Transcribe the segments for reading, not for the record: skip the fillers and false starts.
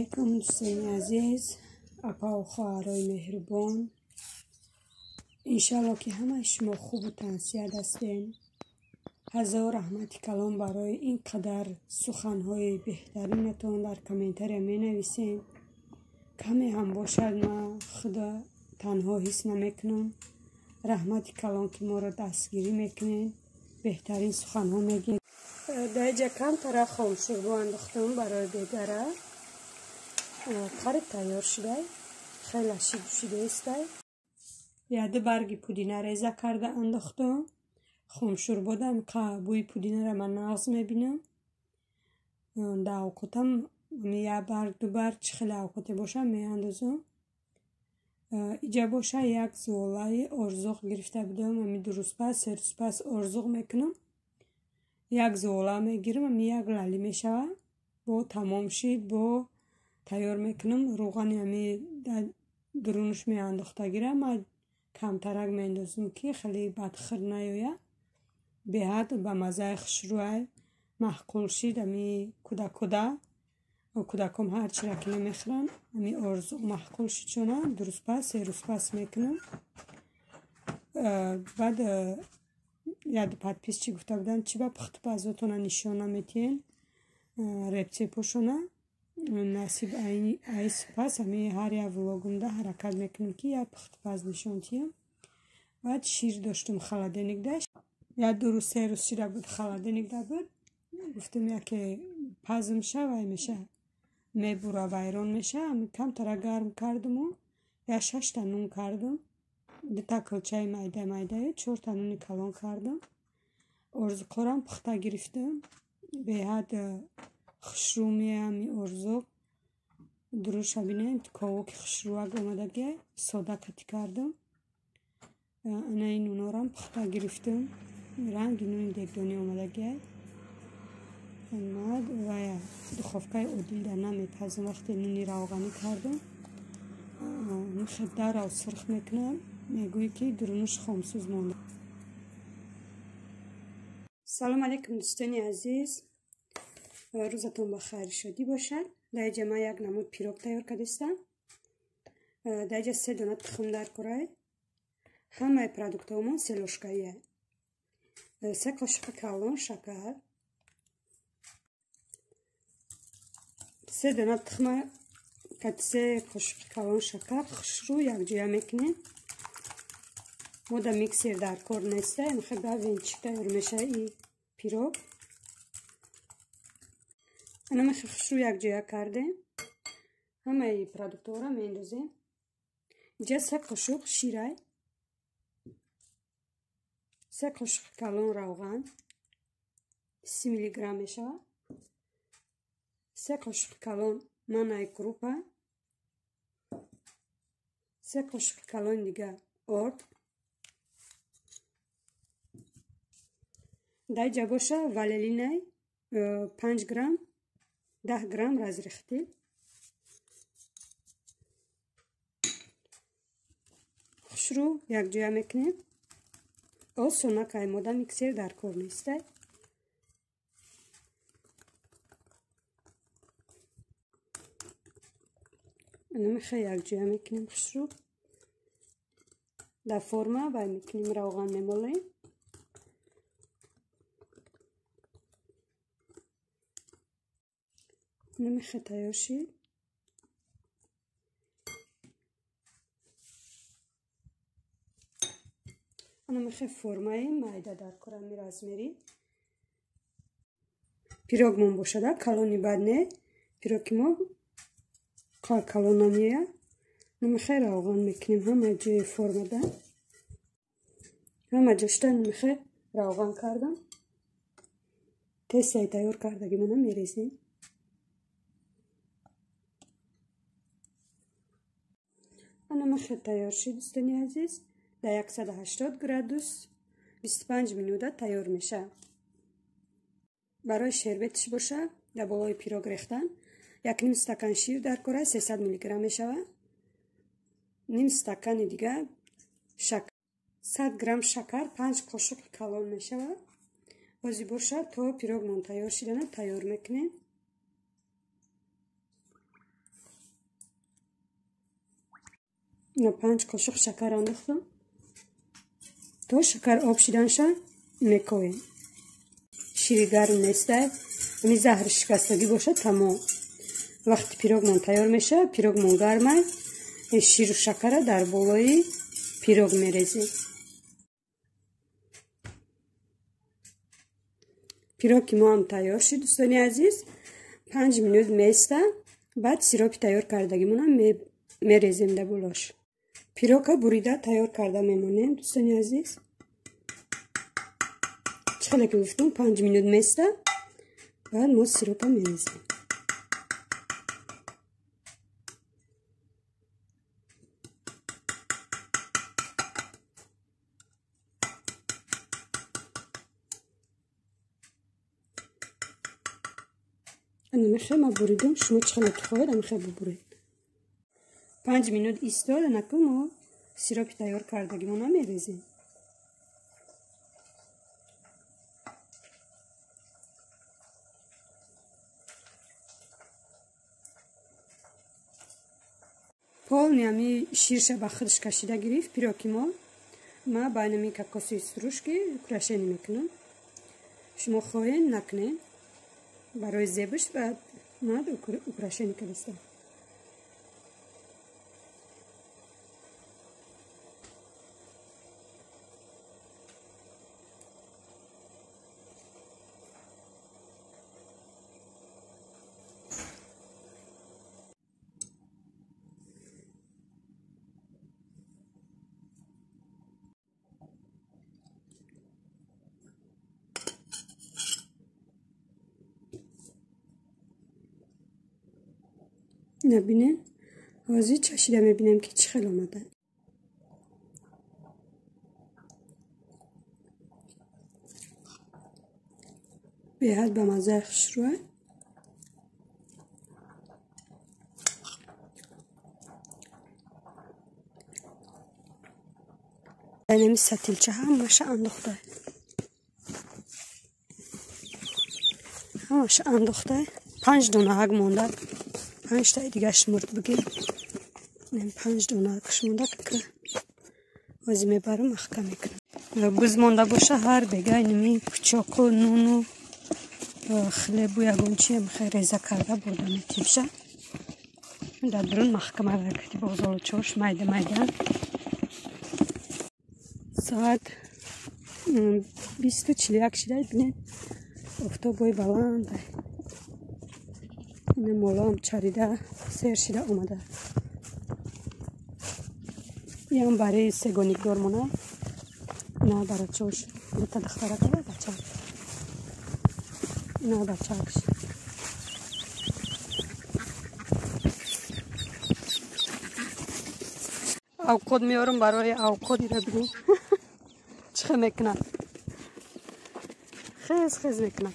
Алейкум, дӯстони азиз, апаву хоҳарои меҳрубон. Иншалло, ки ҳамаи шумо хубу тансиҳат ҳастем. Ҳазор раҳмати калон барои ин қадар суханҳои беҳтаринатон дар комментария менависем. Каме ҳам бошад, ман худо танҳо ҳис намекунам. Раҳмати калон, ки моро дастгирӣ мекунед, беҳтарин суханҳо мегӯед. Дар инҷа камтара хомшӯрбо андохтам барои бегара. Қариб тайёр шудай, хеле шидаистай. Яду барги пудина реза карда андохтам. Хомшӯрбода бӯи пудинара ман нағз мебинам. Дар овқотам як барг, ду барг, чӣ хеле овқоте боша меандозам. Иҷа боша як зуолаи орзуқ гирифта будам. Ами 2 рӯз пас, 3 рӯз пас орзуқ мекунам. Як зуола мегирам, ами як лали мешава. Бо тамом шид, бо тайёр мекунам. Рӯғани ами дурунаш меандохтагира ман камтарак меандозам, ки хеле бадхир наёяд. Беҳад ба маззаи хушрӯай маъқул шид. Ами кӯдакода, кӯдаком ҳар чиро ки намехӯранд, ами орзуқ маъқул шид шона. 2 рӯз пас, 3 рӯз пас мекунам. Баъд як подписчик гуфта буданд, чӣ ба пухтупазотона нишон наметиҳен рецептошона. Насиб ай сипас ами ҳар як влогумда ҳаракат мекунем, ки як пухтупаз нишон диҳем. Баъд шир доштум холодильникда, як 2 рӯз, 3 рӯз шира буд, холодильникда буд. Гуфтам, яке пазм ша, вай меша, мебура, вайрон меша. Камтара гарм кардуму як 6та нун кардум, 2та кулчаи майда майдаю 4та нуни калон кардам. Орзуқҳорам пухта гирифтам. Беҳад хушрӯ меами орзуқ. Дуруша бинем, ковоки хушрӯак омадагия, сода кати кардам. Ана ин нунорам пухта гирифтам. Ранги нуни дегдонӣ омадагия. Мад вая духовкаи одилда намепазам. Вақте нуни равғанӣ кардам, михе дарав сурх мекунам, мегӯӣ, ки дурунуш хомсӯз монда. Салом алейкум, дӯстони азиз, рӯзатон ба хайру шодӣ бошад. Дар инҷа ман як намуд пирог тайёр кардистам. Дар инҷа 3 дона тухм дар курай. Ҳамаи продуктҳоамон се ложкаия. 3 қошиқи калон шакар, 3 дона тухма кати 3 қошиқи калон шакар хушрӯ якҷоя мекунем. Мо дар миксер дар кор неста, мехе ба венчик тайёр мешава и пирог. Ана мехе хушрӯ якҷоя кардем. Ҳамаи продуктҳоро меандозем. Инҷа 3 қошуқ ширай, 3 қошуқи калон равған, 30 миллиграмм мешавад, 3 қошуқи калон манаи крупа, 3 қошуқи калони дига орд. Дар инҷа боша валелинай 5 грамм, 10 грамм разрихтил. Хушрӯ якҷоя мекунем. Осонакай, мода миксер дар кор нестай. Ана мехе якҷоя мекунем хушрӯ. Дар форма вай мекунем, равған мемолем. Намехе тайёр шид. Ана мехе формаи майда дар корами размери. Пирогмон бошада, калони бад не. Пироги мо калон намеяд. Намехе равған мекунем ҳама ҷои формада. Ҳама ҷошта намехе равған кардам. Тестаи тайёр кардагимона мерезем. Ана мехе тайёр шид, дӯстони азиз. Дар 180 градус 25 минута тайёр мешавад. Барои шербетиш боша, дар болои пирог рехтан 1,5 стакан шир дар кора, 300 миллиграмм мешавад. Ним стакани дига шакар, 100 грамм шакар, 5 қошуқи калон мешавад. Ози боша то пирогмон тайёр шидана тайёр мекунем. 5 қошуқ шакар андохтам. То шакар об шиданша мекоем. Шири гарм нестай, ами заҳри шикастагӣ бошад тамом. Вақти пирогмон тайёр мешавад, пирогмон гармай, ширу шакара дар болои пирог мерезем. Пироги мо ҳам тайёр шуд, дӯстони азиз. 5 минут места, баъд сиропи тайёр кардагимонам мерезем дар болош. Пирока бурида тайёр карда мемонем, дӯстони азиз. Чӣ хеле ки гуфтум, 5 минут места, баъд мо сиропа мерезем. Ана ма буридум, шумо чӣ хеле ки хоҳед, ана хел бубуред. 5 минут истод, анаку мо сиропи тайёр кардагимона мерезем. Полни ами ширша ба худш кашида гирифт пироки мо. Ма ба инами кокоси стружки украшение мекунам. Шумо хоҳед накунед. Барои зебиш баъд мад украшение кардастам. Набинен, ҳозир чашида мебинем ки чӣ хел омада. Беҳад ба маззаи хушрӯя. Инами сатилча ҳамаша андохта. Ҳамаша андохта. 5 дона ҳак монда. 5 таи дигаш мурд бигир. 5 дона ҳакш монда ки ҳозир мебарам маҳкам мекунам. Буз монда боша ҳар бега инами пучоқу нуну хлебу ягон чи мехай реза карда бурда метимша. Дар дурун маҳкама ракти боғзолучош майда майда. Соат 20:41 шида, бинед офтобои баланд. Ина молоам чарида сер шида омада. Иам барои сегоникдор мона. Ина барачош дута духтарака бача. Ина бачакш. Авқот меорам барои авқот ира бинед. Чӣ хел мекунад? Хез хез мекунад.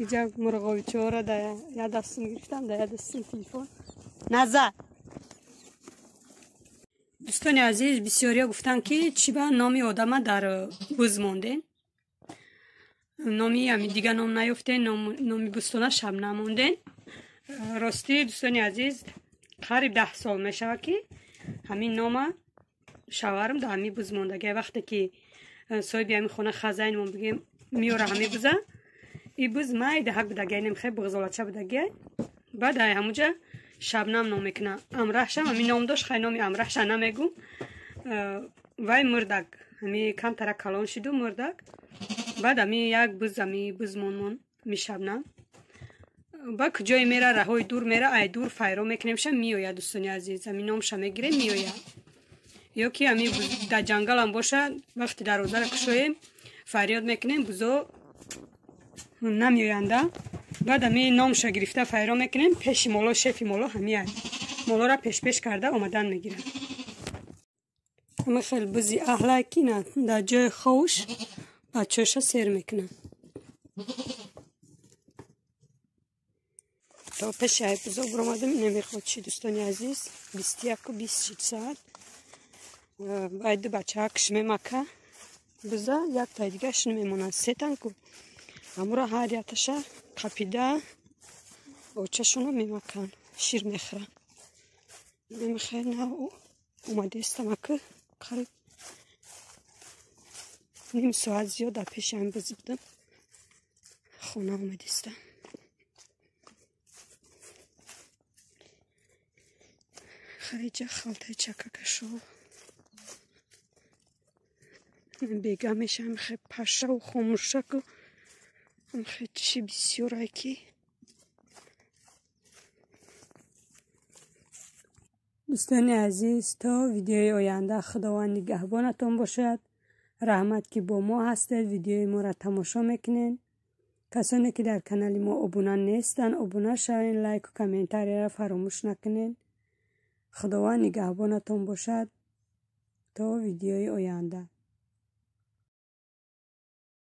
Иҷа мурғовичора да я дастум гирифтам, да я дастум телефон. Назар. Дӯстони азиз, бисёриё гуфтанд ки чӣ ба номи одама дар буз монден. Номи ами дига ном наёфтен, номи бӯстона Шабнам монден. Ростӣ дӯстони азиз, қариб 10 сол мешавад ки ҳамин нома шаварам да ҳамин буз мондагӣ. Вақте ки соҳиби ҳамин хона хазайнмон бигем меёра ҳамин буза, и буз майда ҳак будагӣ, немхе буғзолача будагӣ. Баъд ай ҳамуҷа Шабнам ном мекуна. Амраҳшам ҳамин ном дошт, хай номи амраҳша намегум. Вай мурдак, ҳами камтара калон шиду мурдак. Баъд ҳами як буз, ҳами буз монмон ми Шабнам. Ба куҷое мера, раҳои дур мера, ай дур файро мекунемша меояд, дӯстони азиз. Ҳами номша мегирем, меояд. Ё ки ҳами дар ҷангалам боша, вақти дарвозаро кушоем, фарёд мекунем, бузо намеоянда. Баъд ҳами номша гирифта файро мекунем, пеши моло, шефи моло ҳамияд. Молоро пешпеш карда омадан мегирад. Ҳама хел бузи аҳлай ки на дар ҷои ховуш бачаҳоша сер мекунад. То пеши ай бузо буромадам, намехоҳад чи, дӯстони азиз, 21:26 соат. Баъд ду бачаҳа кишмемака буза, яктай дигаш намемонад, сетан ку. Ҳамура ҳар якташа қапида очашонро мемаканд, шир мехӯранд. Намихел нав омадестам, ака, қариб ним соат зиёд дар пеши ҳамин биз будам, хона омадистам. Хайҷа халтаи чакакашо бега мешавам, хе пашаву хомӯшаку хе чӣ бисёрае ки. Дӯстони азиз, то видеои оянда Худованд нигаҳбонатон бошад. Раҳмат, ки бо мо ҳастед, видеои моро тамошо мекунед. Касоне ки дар канали мо обуна нестанд, обуна шавед, лайку комментарияро фаромӯш накунед. Худованд нигаҳбонатон бошад то видеои оянда.